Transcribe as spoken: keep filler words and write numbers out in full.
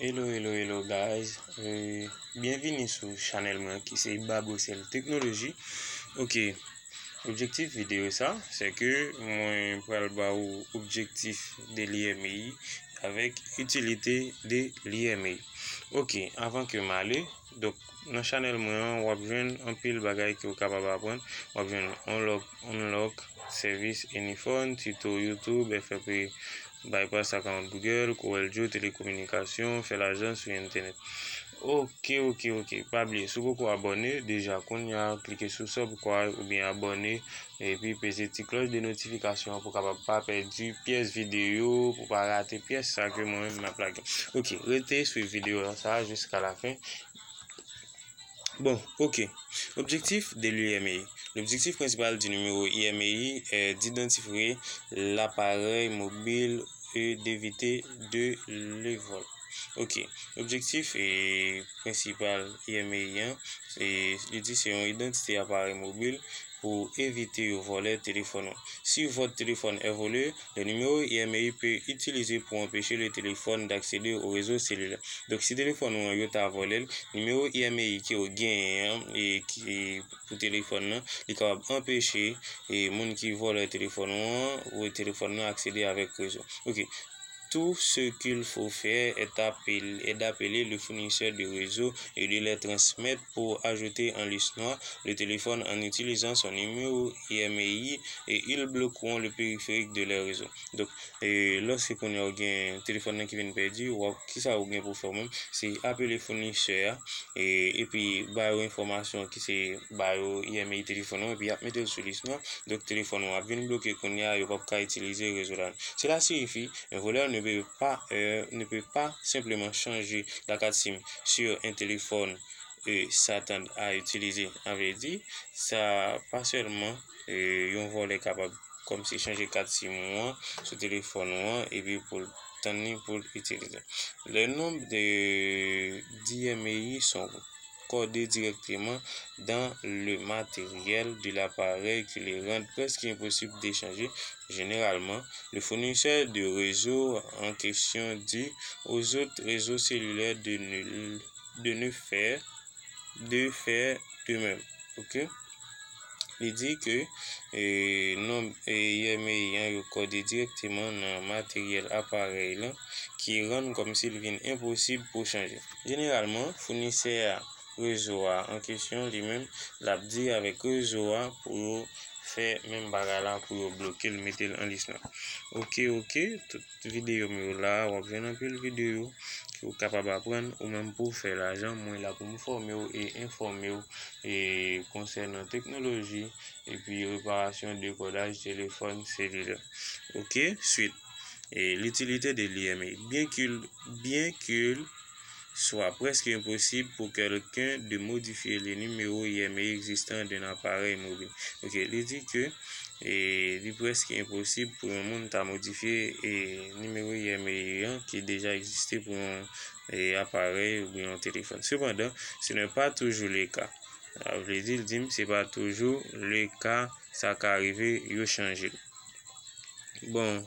Hello, hello, hello, guys. Euh, byenvini sou chanèl mwen ki se Babosel Teknoloji. Ok, objektif videyo sa, se ke mwen pral ba ou objektif de l'I M E I avèk itilite de l'I M E I. Ok, avan ke m ale, donk, nan chanèl mwen an, w ap jwenn anpil bagay ke w kapab aprann. W ap jwenn unlock, unlock, service Anyphone, tuto YouTube, F F P, bypass account Google, Corel Draw, telekominikasyon, fè lajan sou entènèt. Ok, ok, ok. Pa bliye, si w poko abòne deja, kounye a, klike sou sub kwa oubyen abòne, epi peze ti klòch de notifikasyon an pou w kapab pa pèdi pyès videyo, pou w pa rate pyès sa ke mwen menm m ap lage. Ok, rete swiv videyo sa a jiska la fen. Bon, ok. Objectif de l'I M E I. L'objectif principal du numéro I M E I est d'identifier l'appareil mobile et d'éviter de le vol. Ok. Objektif e, prensipal I M E I an, e, li di se yon idantite aparèy mobil pou evite yo vòlè telefòn ou. Si votre téléphone est volé, le numéro I M E I peut utiliser pour empêcher le téléphone d'accéder au réseau cellulaire. Donk, si telefòn ou an yo ta vòlè l, nimewo I M E I ke w genyen an, e ki pou telefòn nan, li kapab anpeche e moun ki vòlè telefòn ou an, ou telefòn nan aksede avèk rezo. Ok. Tout ce qu'il faut faire est d'appeler, est d'appeler le fournisseur de réseau et de leur transmettre pour ajouter en liste noire le téléphone en utilisant son numéro I M E I et ils bloqueront le périphérique de leur réseau. Donk, e, lòske kounye a w gen telefòn nan ki vin pèdi, w ap, kisa w gen pou fè w menm? Se apele founisè a, e, epi ba yo enfòmasyon ki se ba yo I M E I telefòn ou, epi y ap mete l sou lis nwa. Donk, telefòn ou ap vin bloke kounye a, yo p ap ka itilize rezo la. Cela signifie, un voleur ne peut pas, euh, ne peut pas simplement changer la carte sim sur un téléphone, euh, s'attend à utiliser. Sa vle di, sa pa sèlman, euh, yon vòlè kapab kòmsi chanje kat sim ou an sou telefòn ou an, epi pou l tann li pou l itilize. Le nombre de d'I M E I sont codés directement dans le matériel de l'appareil qui les rendent presque impossibles d'échanger. Généralement, le fournisseur de réseau en question dit aux autres réseaux cellulaires de ne, de ne faire, de faire de même. Ok? Li di ke, e, nonb, e, I M E I an yo kode dirèkteman nan materyèl aparèy lan, ki rann kòmsi l vin enposib pou chanje. Jeneralman, founisè a rezo a an kesyon, li menm, l ap di avèk rezo a pou yo fè menm bagay la, pou yo bloke l, mete l an lis nwa. Ok, ok, tout videyo m yo la, w ap jwenn anpil videyo ke w kapab aprann ou menm pou w fè lajan. Mwen la pou m fòme w e enfòme w e konsènan teknoloji epi reparasyon dekodaj telefòn selilè. Ok, suite. Et l'utilité de l'I M E I. Bien qu'il, bien qu'il soit presque impossible pour quelqu'un de modifier les numéros I M E I existants d'un appareil mobile. Ok, li di ke, e, li prèske enposib pou yon moun ta modifye, e, nimewo I M E I an ki deja egziste pou yon, e, aparèy oubyen yon telefòn. Sepandan, ce n'est pas toujours le cas. Sa vle di, l di m, se pa toujou le ka, sa ka rive, yo chanje l. Bon,